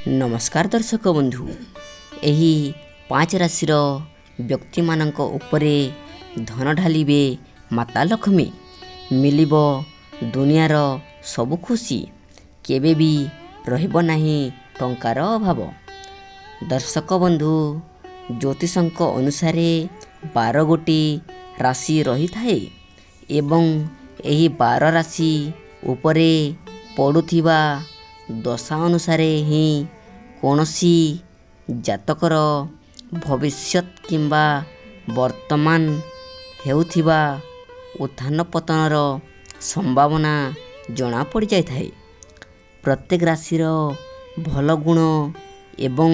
ନମସ୍କାର ଦର୍ଶକ ବନ୍ଧୁ, ଏହି 5 ରାଶିର ବ୍ୟକ୍ତିମାନଙ୍କ ଉପରେ ଧନ ଢାଲିବେ ମାତା ଲକ୍ଷ୍ମୀ, ମିଳିବ ଦୁନିଆର ସବୁ ଖୁସି, କେବେ ବି ରହିବ ନାହିଁ ଟଙ୍କାର ଅଭାବ। ଦର୍ଶକ ବନ୍ଧୁ, ଜ୍ୟୋତିଷଙ୍କ ଅନୁସାରେ 12 ଗୋଟି ରାଶି ରହିଥାଏ ଏବଂ ଏହି 12 ରାଶି ଉପରେ ପଡ଼ୁଥିବା ଦଶା ଅନୁସାରେ ହିଁ କୌଣସି ଜାତକର ଭବିଷ୍ୟତ କିମ୍ବା ବର୍ତ୍ତମାନ ହେଉଥିବା ଉତ୍ଥାନ ପତନର ସମ୍ଭାବନା ଜଣାପଡ଼ିଯାଇଥାଏ। ପ୍ରତ୍ୟେକ ରାଶିର ଭଲ ଗୁଣ ଏବଂ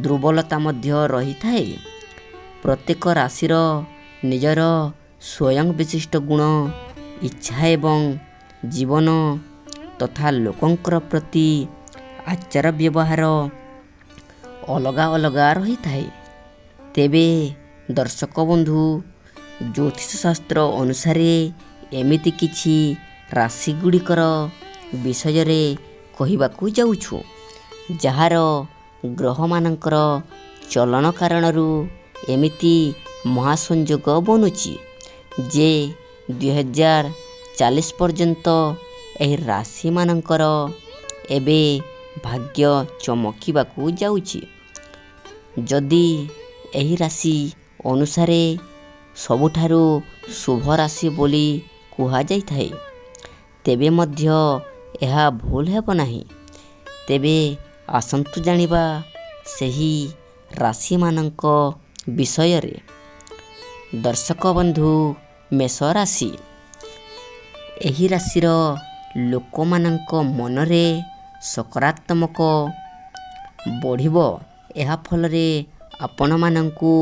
ଦୁର୍ବଳତା ମଧ୍ୟ ରହିଥାଏ। ପ୍ରତ୍ୟେକ ରାଶିର ନିଜର ସ୍ୱୟଂ ବିଶିଷ୍ଟ ଗୁଣ, ଇଚ୍ଛା ଏବଂ ଜୀବନ ତଥା ଲୋକଙ୍କର ପ୍ରତି ଆଚାର ବ୍ୟବହାର ଅଲଗା ଅଲଗା ରହିଥାଏ। ତେବେ ଦର୍ଶକ ବନ୍ଧୁ, ଜ୍ୟୋତିଷ ଶାସ୍ତ୍ର ଅନୁସାରେ ଏମିତି କିଛି ରାଶି ଗୁଡ଼ିକର ବିଷୟରେ କହିବାକୁ ଯାଉଛୁ, ଯାହାର ଗ୍ରହମାନଙ୍କର ଚଳନ କାରଣରୁ ଏମିତି ମହାସଂଯୋଗ ବନୁଛି ଯେ 2040 ପର୍ଯ୍ୟନ୍ତ ଏହି ରାଶିମାନଙ୍କର ଏବେ ଭାଗ୍ୟ ଚମକିବାକୁ ଯାଉଛି। ଯଦି ଏହି ରାଶି ଅନୁସାରେ ସବୁଠାରୁ ଶୁଭ ରାଶି ବୋଲି କୁହାଯାଇଥାଏ, ତେବେ ମଧ୍ୟ ଏହା ଭୁଲ ହେବ ନାହିଁ। ତେବେ ଆସନ୍ତୁ ଜାଣିବା ସେହି ରାଶିମାନଙ୍କ ବିଷୟରେ। ଦର୍ଶକ ବନ୍ଧୁ, ମେଷ ରାଶି। ଏହି ରାଶିର ଲୋକମାନଙ୍କ ମନରେ ସକାରାତ୍ମକ ବଢ଼ିବ। ଏହା ଫଳରେ ଆପଣମାନଙ୍କୁ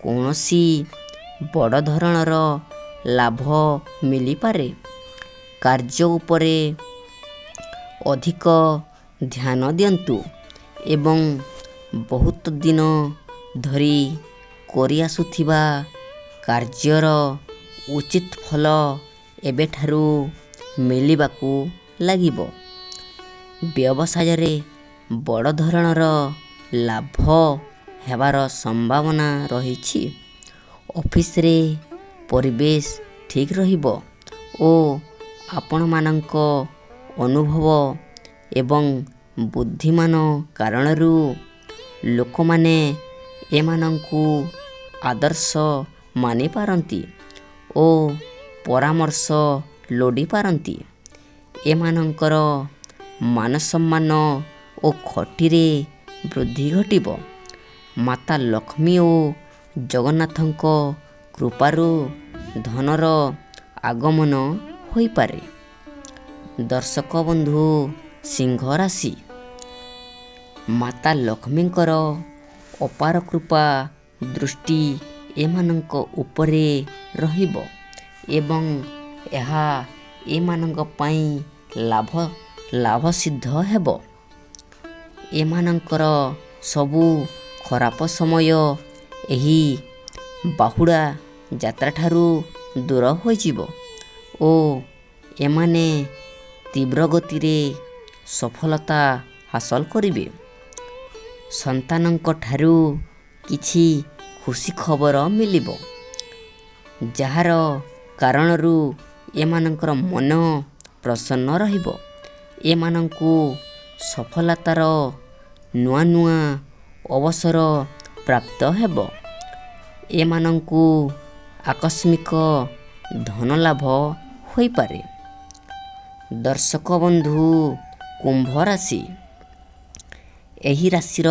କୌଣସି ବଡ଼ ଧରଣର ଲାଭ ମିଳିପାରେ। କାର୍ଯ୍ୟ ଉପରେ ଅଧିକ ଧ୍ୟାନ ଦିଅନ୍ତୁ ଏବଂ ବହୁତ ଦିନ ଧରି କରିଆସୁଥିବା କାର୍ଯ୍ୟର ଉଚିତ ଫଳ ଏବେଠାରୁ ମିଳିବାକୁ ଲାଗିବ। ବ୍ୟବସାୟରେ ବଡ଼ ଧରଣର ଲାଭ ହେବାର ସମ୍ଭାବନା ରହିଛି। ଅଫିସରେ ପରିବେଶ ଠିକ୍ ରହିବ ଓ ଆପଣମାନଙ୍କ ଅନୁଭବ ଏବଂ ବୁଦ୍ଧିମାନ କାରଣରୁ ଲୋକମାନେ ଏମାନଙ୍କୁ ଆଦର୍ଶ ମାନିପାରନ୍ତି ଓ ପରାମର୍ଶ ଲୋଡ଼ିପାରନ୍ତି। ଏମାନଙ୍କର ମାନସମ୍ମାନ ଓ ଖଟିରେ ବୃଦ୍ଧି ଘଟିବ। ମାତା ଲକ୍ଷ୍ମୀ ଓ ଜଗନ୍ନାଥଙ୍କ କୃପାରୁ ଧନର ଆଗମନ ହୋଇପାରେ। ଦର୍ଶକ ବନ୍ଧୁ, ସିଂହ ରାଶି। ମାତା ଲକ୍ଷ୍ମୀଙ୍କର ଅପାର କୃପା ଦୃଷ୍ଟି ଏମାନଙ୍କ ଉପରେ ରହିବ ଏବଂ ଏହା ଏମାନଙ୍କ ପାଇଁ ଲାଭ ସିଦ୍ଧ ହେବ। ଏମାନଙ୍କର ସବୁ ଖରାପ ସମୟ ଏହି ବାହୁଡ଼ା ଯାତ୍ରାଠାରୁ ଦୂର ହୋଇଯିବ ଓ ଏମାନେ ତୀବ୍ର ଗତିରେ ସଫଳତା ହାସଲ କରିବେ। ସନ୍ତାନଙ୍କ ଠାରୁ କିଛି ଖୁସି ଖବର ମିଳିବ, ଯାହାର କାରଣରୁ ଏମାନଙ୍କର ମନ ପ୍ରସନ୍ନ ରହିବ। ଏମାନଙ୍କୁ ସଫଳତାର ନୂଆ ନୂଆ ଅବସର ପ୍ରାପ୍ତ ହେବ। ଏମାନଙ୍କୁ ଆକସ୍ମିକ ଧନ ଲାଭ ହୋଇପାରେ। ଦର୍ଶକ ବନ୍ଧୁ, କୁମ୍ଭ ରାଶି। ଏହି ରାଶିର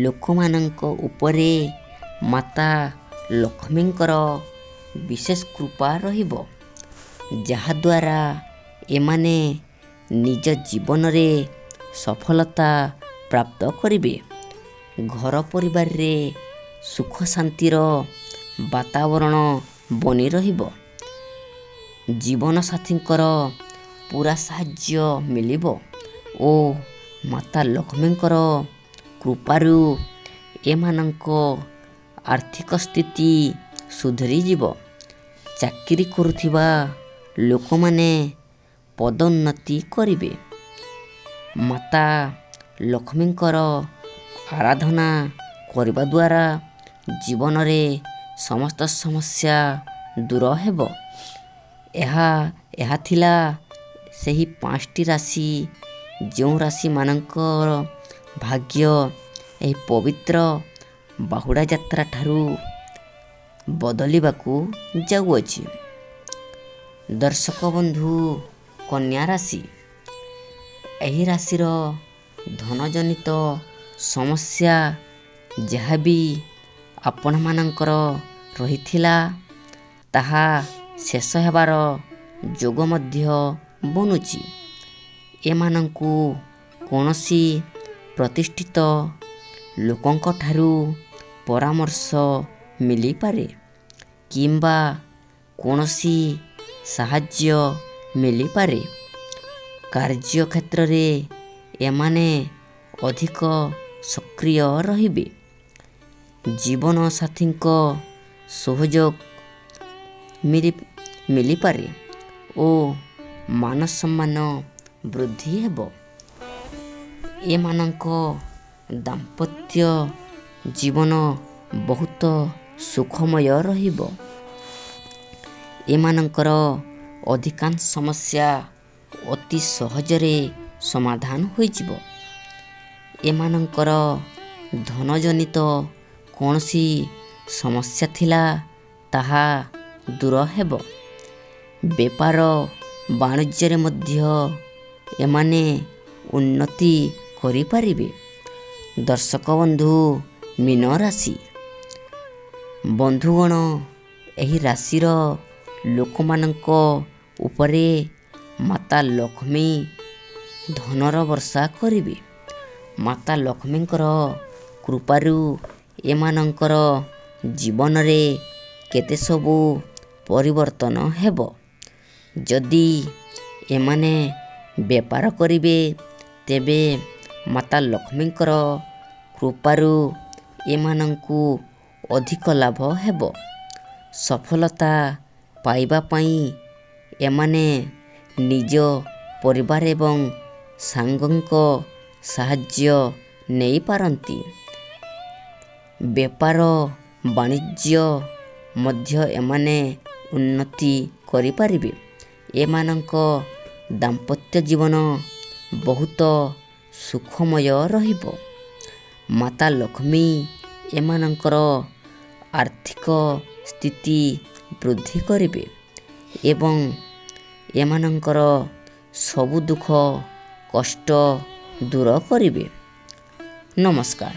ଲୋକମାନଙ୍କ ଉପରେ ମାତା ଲକ୍ଷ୍ମୀଙ୍କର ବିଶେଷ କୃପା ରହିବ, ଯାହାଦ୍ୱାରା ଏମାନେ ନିଜ ଜୀବନରେ ସଫଳତା ପ୍ରାପ୍ତ କରିବେ। ଘର ପରିବାରରେ ସୁଖ ଶାନ୍ତିର ବାତାବରଣ ବନି ରହିବ। ଜୀବନସାଥୀଙ୍କର ପୁରା ସାହାଯ୍ୟ ମିଳିବ ଓ ମାତା ଲକ୍ଷ୍ମୀଙ୍କର କୃପାରୁ ଏମାନଙ୍କ ଆର୍ଥିକ ସ୍ଥିତି ସୁଧୁରିଯିବ। ଚାକିରି କରୁଥିବା ଲୋକମାନେ ପଦୋନ୍ନତି କରିବେ। ମାତା ଲକ୍ଷ୍ମୀଙ୍କର ଆରାଧନା କରିବା ଦ୍ୱାରା ଜୀବନରେ ସମସ୍ତ ସମସ୍ୟା ଦୂର ହେବ। ଏହା ଥିଲା ସେହି 5ଟି ରାଶି, ଯେଉଁ ରାଶିମାନଙ୍କର ଭାଗ୍ୟ ଏହି ପବିତ୍ର ବାହୁଡ଼ା ଯାତ୍ରା ଠାରୁ ବଦଳିବାକୁ ଯାଉଅଛି। ଦର୍ଶକ ବନ୍ଧୁ, କନ୍ୟା ରାଶି। ଏହି ରାଶିର ଧନଜନିତ ସମସ୍ୟା ଯାହା ବି ଆପଣମାନଙ୍କର ରହିଥିଲା, ତାହା ଶେଷ ହେବାର ଯୋଗ ମଧ୍ୟ ବନୁଛି। ଏମାନଙ୍କୁ କୌଣସି ପ୍ରତିଷ୍ଠିତ ଲୋକଙ୍କଠାରୁ ପରାମର୍ଶ ମିଳିପାରେ କିମ୍ବା କୌଣସି ସାହାଯ୍ୟ ମିଳିପାରେ। କାର୍ଯ୍ୟକ୍ଷେତ୍ରରେ ଏମାନେ ଅଧିକ ସକ୍ରିୟ ରହିବେ। ଜୀବନସାଥୀଙ୍କ ସହଯୋଗ ମିଳିପାରେ ଓ ମାନ ସମ୍ମାନ ବୃଦ୍ଧି ହେବ। ଏମାନଙ୍କ ଦାମ୍ପତ୍ୟ ଜୀବନ ବହୁତ ସୁଖମୟ ରହିବ। ଏମାନଙ୍କର ଅଧିକାଂଶ ସମସ୍ୟା ଅତି ସହଜରେ ସମାଧାନ ହୋଇଯିବ। ଏମାନଙ୍କର ଧନଜନିତ କୌଣସି ସମସ୍ୟା ଥିଲା, ତାହା ଦୂର ହେବ। ବେପାର ବାଣିଜ୍ୟରେ ମଧ୍ୟ ଏମାନେ ଉନ୍ନତି କରିପାରିବେ। ଦର୍ଶକ ବନ୍ଧୁ, ମୀନ ରାଶି। ବନ୍ଧୁଗଣ, ଏହି ରାଶିର ଲୋକମାନଙ୍କ ଉପରେ ମାତା ଲକ୍ଷ୍ମୀ ଧନର ବର୍ଷା କରିବେ। ମାତା ଲକ୍ଷ୍ମୀଙ୍କର କୃପାରୁ ଏମାନଙ୍କର ଜୀବନରେ କେତେ ସବୁ ପରିବର୍ତ୍ତନ ହେବ। ଯଦି ଏମାନେ ବେପାର କରିବେ, ତେବେ ମାତା ଲକ୍ଷ୍ମୀଙ୍କର କୃପାରୁ ଏମାନଙ୍କୁ ଅଧିକ ଲାଭ ହେବ। ସଫଳତା ପାଇବା ପାଇଁ ଏମାନେ ନିଜ ପରିବାର ଏବଂ ସାଙ୍ଗଙ୍କ ସାହାଯ୍ୟ ନେଇପାରନ୍ତି। ବେପାର ବାଣିଜ୍ୟ ମଧ୍ୟ ଏମାନେ ଉନ୍ନତି କରିପାରିବେ। ଏମାନଙ୍କ ଦାମ୍ପତ୍ୟ ଜୀବନ ବହୁତ ସୁଖମୟ ରହିବ। ମାତା ଲକ୍ଷ୍ମୀ ଏମାନଙ୍କର ଆର୍ଥିକ ସ୍ଥିତି ବୃଦ୍ଧି କରିବେ ଏବଂ ଏମାନଙ୍କର ସବୁ ଦୁଃଖ କଷ୍ଟ ଦୂର କରିବେ। ନମସ୍କାର।